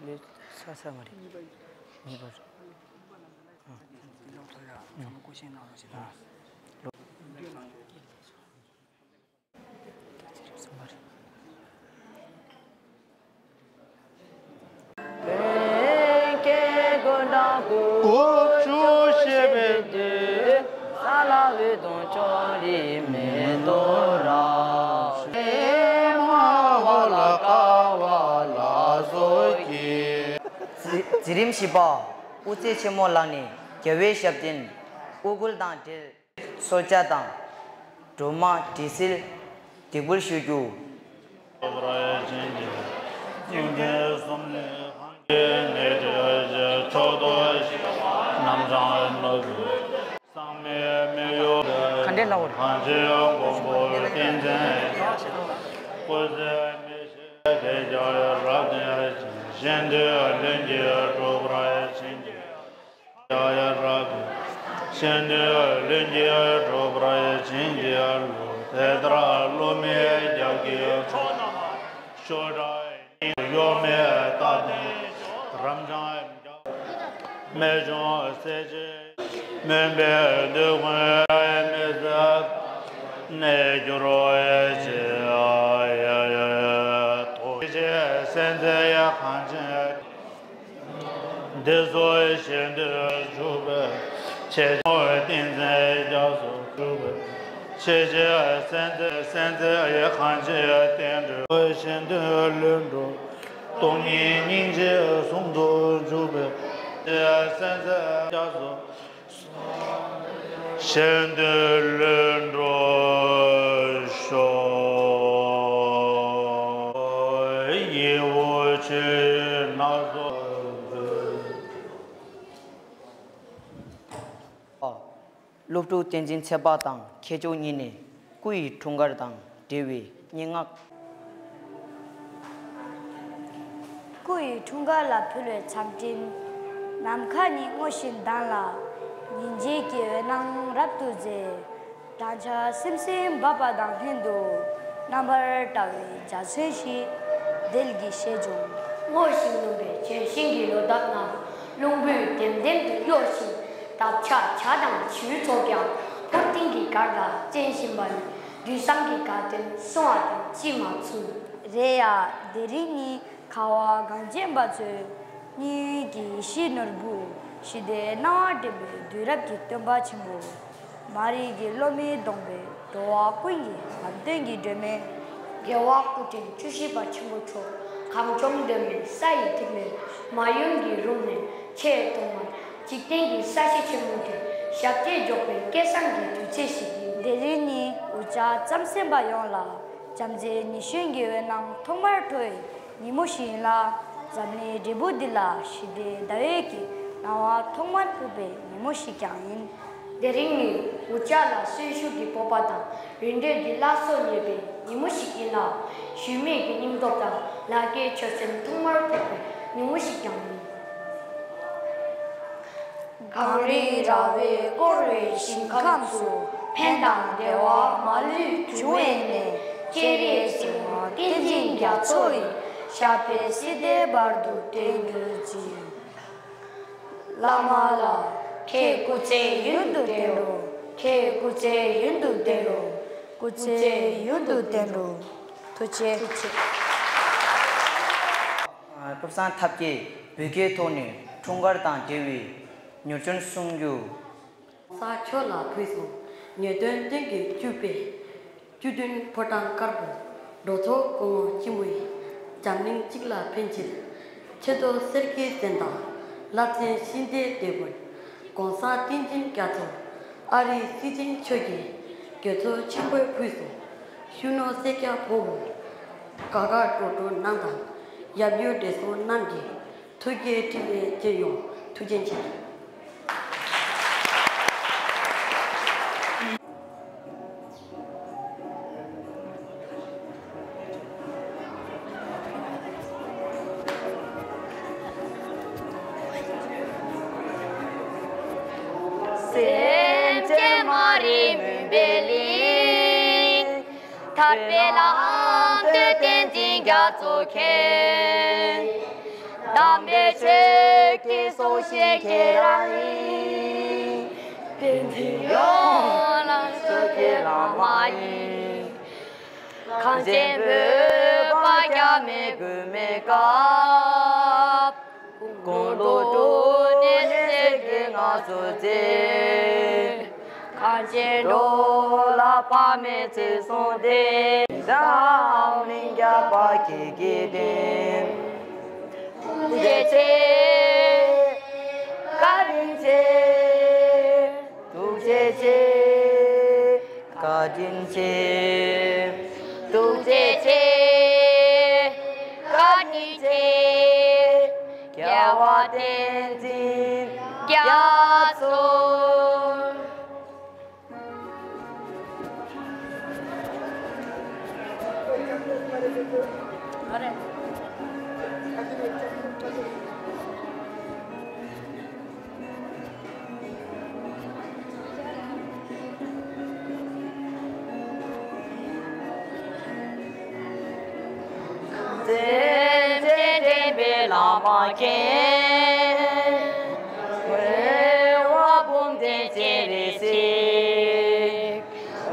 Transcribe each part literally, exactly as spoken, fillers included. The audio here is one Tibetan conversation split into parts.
ལོས་ས་ས་མ་རེད། གཉིས་པ་རེད། ཨ། ཚང་མ་སྐུ་བཞེངས་གནང་རོགས་ཞེས་དང་། འཛིན་རིམ་བཞི་པ། དབུ་རྩེ་ཆེན་མོ་ལ་ནི་རྒྱལ་བའི་ཞབས་བརྟན། དབུ་སྐུལ་དང་འབྲེལ། གསོལ་ཇ་དང་། སྒྲོལ་མ་དྲི་ཟིལ། སྡིག་པར་ཞུ་རྒྱུ། ག་འདྲས་ལབ་དགོས་རེད། ཡ་ཡ་རབ། གཞན་དོན་ལྷུན་གྱིས་གྲུབ་པར་བྱིན་གྱིས་རློབས། དེ་ལྟར་སློབ་མའི་རྒྱབ་ཀྱི་ཕྱོགས་ནས་གཡོ་མེད་རྟག་ཏུ་རབ་འབྱམས་རྒྱ། རྨད་བྱུང་གསལ་བྱེད་མུན་པའི་བདུད་ཀུན་མི་བཟད་གནས་གྱུར་ཅིག། ཡ་ཡ་ཡ། ཐུགས་རྗེ་ཆེ་གསལ་མཛད་གངས་ཅན། འདི་ཚོ་གཞན་དུ་འཇུག་པའི་ཆེ་ཆུང་ཏིང་འཛིན་རྒྱ་མཚོ་འཇུག་པའི་ཆེ་ཆེ་སེམས་རྩེ་སེམས་རྩེ་གང་ཆེ་བསྟན་འགྲོ་གཞན་དུ་ལྷུན་འགྲོ་སྟོང་ཉིད་སྙིང་རྗེ་ཟུང་དུ་འཇུག་པའི་སེམས་རྩེ་རྒྱ་མཚོ། གཞན་དོན་ལྷུན་གྲུབ་ཤོག། ཡི་བོ་ཆོས་སྣ་ཚོགས། སློབ་ཕྲུག་བསྟན་འཛིན་ཚེ་དཔག་དང་མཁས་མཆོག་གཉིས་ནས་སྐུ་ཡི་འཁྲུངས་སྐར་དང་འབྲེལ་བའི་སྙན་ངག་སྐུ་ཡི་འཁྲུངས་སྐར་ལ་ཕུལ་བའི་འཚམས་འཕྲིན། ནམ་མཁའ་ཉིད་སྔོ་ཞིང་ལྡན་ལ། ཉིན་བྱེད་ཀྱི་འོད་སྣང་རབ་ཏུ་མཛེས། སྦྲང་ཆར་སིམ་སིམ་འབབ་པ་དང་ལྷན་དུ། རྣམ་པར་བཀྲ་བའི་འཇའ་ཚོན་ཞིག་བདེ་སྐྱིད་ཞལ་འབྱུང་། སྔོ་ཞིང་ནུབ་པའི་ལྗོན་ཤིང་གི་ལོ་འདབ་རྣམས་རླུང་བུས་ལྡེམ་ལྡེམ་དུ་གཡོ་ཞིང་། འདབ་ཆགས་བྱ་དང་བྱིའུའི་ཚོགས་ཀྱང་འཕུར་ལྡིང་གི་གར་ལ་རྩེན་བཞིན་པ་ནི་དུས་བཟང་གི་དགའ་སྟོན་སོང་བ་དང་ཅིས་མ་མཚུངས། རེད་ཡ། དེ་རིང་ནི་ཁ་བ་གངས་ཅན་པ་ཚོའི་སྙིང་ཡུལ་གྱི་ཡེ་ཤེས་ནོར་བུ་ཞི་བདེའི་སྣང་བ་འདྲེན་པའི་དུས་རབས་ཀྱི་སྟོན་པ་ཆེན་པོ། མ་རིག་གི་བློ་མིག་གདོང་པའི་འགྲོ་བ་ཀུན་གྱི་ལམ་སྟོན་གྱི་སྒྲོན་མེ། རྒྱལ་བ་སྐུ་ཕྲེང་བཅུ་བཞི་པ་ཆེན་པོ་མཆོག་གངས་ལྗོངས་མདོ་སྨད་ས་ཡི་ཐིག་ལེ་མ་ཡུམ་གྱི་རུམ་ནས་ཆེས་ཐོག་མར་འཇིག་རྟེན་གྱི་ས་གཞི་ཆེན་མོ་དེར་ཞབས་རྗེས་འཇོག་པའི་སྐལ་བཟང་གི་དུས་ཚེས་ཤིག་ཡིན། དེ་རིང་ནི་འུ་ཅག་རྩམ་ཟན་པ་ཡོངས་ལ་བྱམས་བརྩེའི་ཉི་གཞོན་གྱི་འོད་སྣང་ཐོག་མར་འཕྲོ་བའི་ཉིན་མོ་ཞིག་ཡིན་ལ། འཛམ་གླིང་འབྲས་བུ་འདི་ལ་ཞི་བདེའི་ཟླ་འོད་ཀྱི་སྣང་བ་ཐོག་མར་ཕོག་པའི་ཉིན་མོ་ཞིག་ཀྱང་ཡིན། དེ་རིང་ནི་འུ་ཅག་ལ་གསོན་ཤུགས་ཀྱི་སྤོབས་པ་དང་རིན་བྲལ་གྱི་བླ་སྲོག་རྙེད་པའི་ཉིན་མོ་ཞིག་ཡིན་ལ། ཞུམ་མེད་ཀྱི་སྙིང་སྟོབས་དང་ལ་རྒྱའི་ཆོད་སེམས་ཐོག་མར་ཕོག་པའི་ཉིན་མོ་ཞིག་ཀྱང་ཡིན། གངས་རིའི་ར་བས་བསྐོར་བའི་ཞིང་ཁམས་སུ། ཕན་དང་བདེ་བ་མ་ལུས་འབྱུང་བའི་གནས། སྤྱན་རས་གཟིགས་དབང་བསྟན་འཛིན་རྒྱ་མཚོ་ཡི། ཞབས་པད་སྲིད་མཐའི་བར་དུ་བརྟན་གྱུར་ཅིག། བླ་མ་ལགས། ཁྱེད་སྐུ་ཚེ་ཡུན་དུ་བརྟན་རོགས། ཁྱེད་སྐུ་ཚེ་ཡུན་དུ་བརྟན་རོགས། སྐུ་ཚེ་ཡུན་དུ་བརྟན་རོགས། ཐུགས་རྗེ་ཆེ། ཀུན་བཟང་ཐབས་མཁས་བོད་སྐད་ཐོག་ནས་འཁྲུངས་སྐར་དང་འབྲེལ་བའི་མྱུར་སྐྱོབ་གསུང་རྒྱུ། གོང་ས་མཆོག་ལ་གུས་སོ། ངེས་དོན་དོན་གྱི་བཅུ་པའི། བཅུ་བདུན་ཕོ་བྲང་དཀར་པོ། འགྲོ་ཚོགས་སྐུ་ངོ་ཆེན་མོ་ཡིས། འཛམ་གླིང་སྤྱི་ལ་ཕན་ཕྱིར། ཆེ་མཐོ་གསེར་གྱི་གཟེངས་རྟགས། རླབས་ཆེན་ཤིང་རྟའི་དེད་དཔོན། གོང་ས་བསྟན་འཛིན་རྒྱ་མཚོ། ཨ་རིའི་སྲིད་འཛིན་མཆོག་གིས། དགེ་ཚོགས་ཆེན་པོས་གུས་སོ། གཞོན་ནུ་སེར་སྐྱ་ཕོ་མོ། དགའ་དགའ་སྤྲོ་སྤྲོ་རྣམས་དང་། ཡབ་ཡུམ་བགྲེས་སོང་རྣམས་ཀྱི། ཐུགས་རྗེ་ཕྲིན་ལས་ཅི་ཡོང་། ཐུགས་རྗེ་ཆེ། སེམས་ཅན་མ་རིག་མུན་པའི་གླིང་། ཐར་པའི་ལམ་སྟོན་བསྟན་འཛིན་རྒྱ་མཚོ་མཁྱེན། དམ་པའི་ཆོས་ཀྱི་སྲོག་ཤིང་ཁྱེད་རང་ཡིན། བསྟན་འཛིན་ཡོངས་ལ་སོགས་ཀྱི་བླ་མ་ཡིན། གངས་ཅན་བོད་པ་རྒྱ་མིའི་མགོན་མེད་སྐབས། དགུང་ལོ་དྲུག་ནས་སྲས་ཀྱིས་ང་ཚོ་བཙལ། གངས་ཅན་འགྲོ་ལ་དཔག་མེད་ཚེ་བཟང་ལྡན། འཛམ་གླིང་རྒྱལ་བ་ཁྱེད་ཀྱི་དྲིན། ཐུགས་རྗེ་ཆེ། བཀའ་དྲིན་ཆེ། ཐུགས་རྗེ་ཆེ། བཀའ་དྲིན་ཆེ། ཐུགས་རྗེ་ཆེ། བཀའ་དྲིན་ཆེ། རྒྱལ་བ་བསྟན་འཛིན་རྒྱ་མཚོ། བསྟན་པའི་བླ་མ་མཁྱེན། འོད་དཔག་མེད་བསྟན་པའི་གསེར།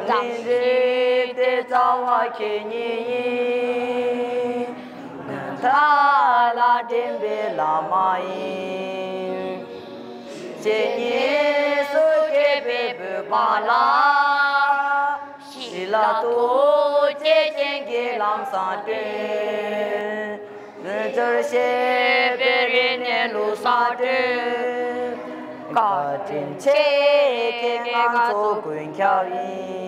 རིགས་དྲུག་རྩ་བ་ཁྱེད་ཉིད་ཡིན། གང་ལ་འདྲེན་པའི་བླ་མ་ཡིན། བཤེས་གཉེན་སུ་སྐྱེས་པའི་བོད་པ་ལ། ཞི་ལ་ཐུགས་རྗེ་ཅན་གྱི་ལམ་བཟང་སྟོན། རྣལ་འབྱོར་བཤད་པའི་རིག་གནས་ལུགས་བཟང་སྟོན། བཀའ་དྲིན་ཆེ། ཁྱེད་ང་ཚོ་མགོན་སྐྱབས་ཡིན།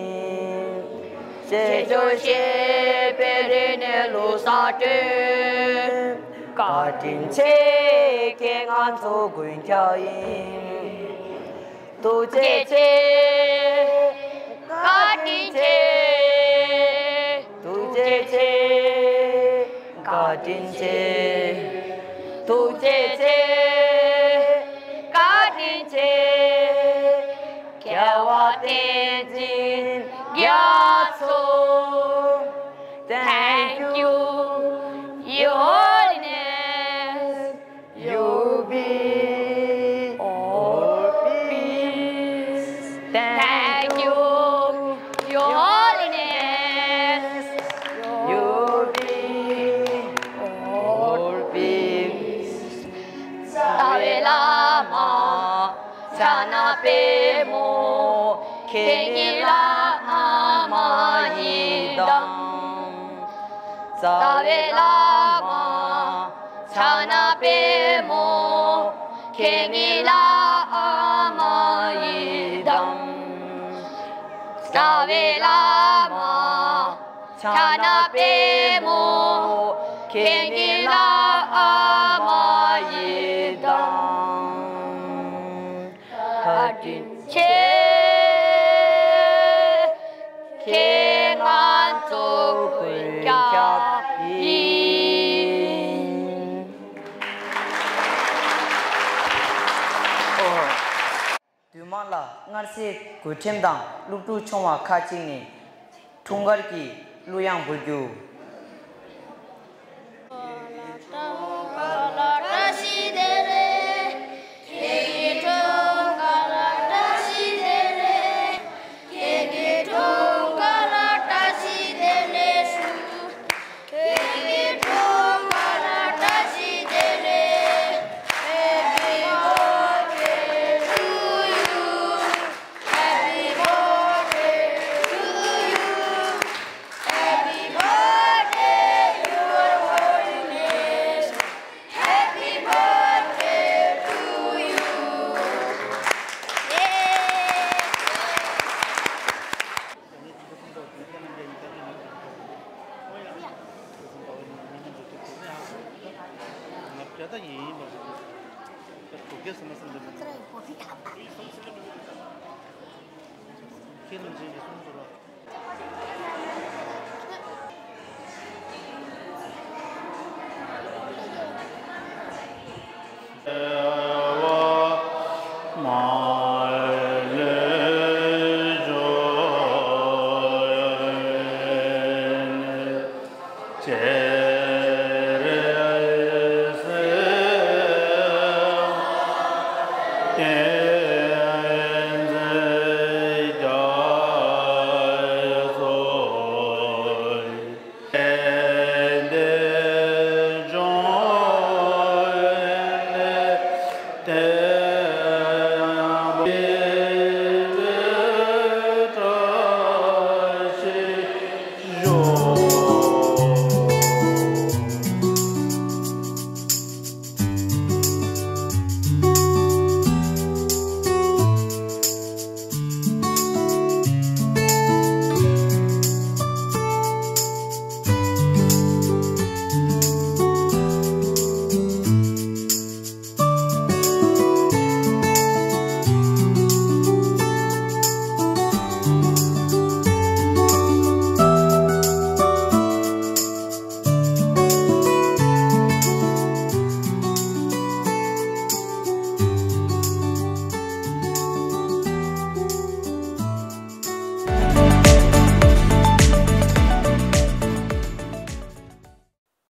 རྣལ་འབྱོར་བཤད་པའི་རིག་གནས་ལུགས་བཟང་སྟོན། བཀའ་དྲིན་ཆེ། ཁྱེད་ང་ཚོ་མགོན་སྐྱབས་ཡིན། ཐུགས་རྗེ་ཆེ། བཀའ་དྲིན་ཆེ། ཐུགས་རྗེ་ཆེ། བཀའ་དྲིན་ཆེ། ཐུགས་རྗེ་ཆེ། བཀའ་དྲིན་ཆེ། རྒྱལ་བ་བསྟན་འཛིན་རྒྱ་མཚོ། Thank you, Your Holiness. You be all peace. Thank you, Your Holiness. You be all peace. རྩ་བའི་བླ་མ་ཕྱག་ན་པདྨོ། ཁྱེད་ཉིད་ལ་ཨ་མ་ཡི་དམ། རྩ་བའི་བླ་མ་ཕྱག་ན་པདྨོ། ཁྱེད་ཉིད་ལ་ཨ་མ་ཡི་དམ། རྩ་བའི་བླ་མ་ཕྱག་ན་པདྨོ། ཁྱེད་ཉིད་ལ་ཨ་མ་ཡི་དམ། བཀའ་དྲིན་ཆེ། ཁྱེད་ང་ཚོ་མགོན་སྐྱབས་ཡིན། བདུན་མ་ལ་སྔར་སྲས་གོས་ཁྲེམ་དང་སློབ་ཕྲུག་ཆུང་བ་ཁག་ཅིག་ནས་འཁྲུངས་སྐར་གྱི་གླུ་དབྱངས་འབུལ་རྒྱུ། ཁྱེད་རང་ཚོའི་གསུང་ཚོར་བ།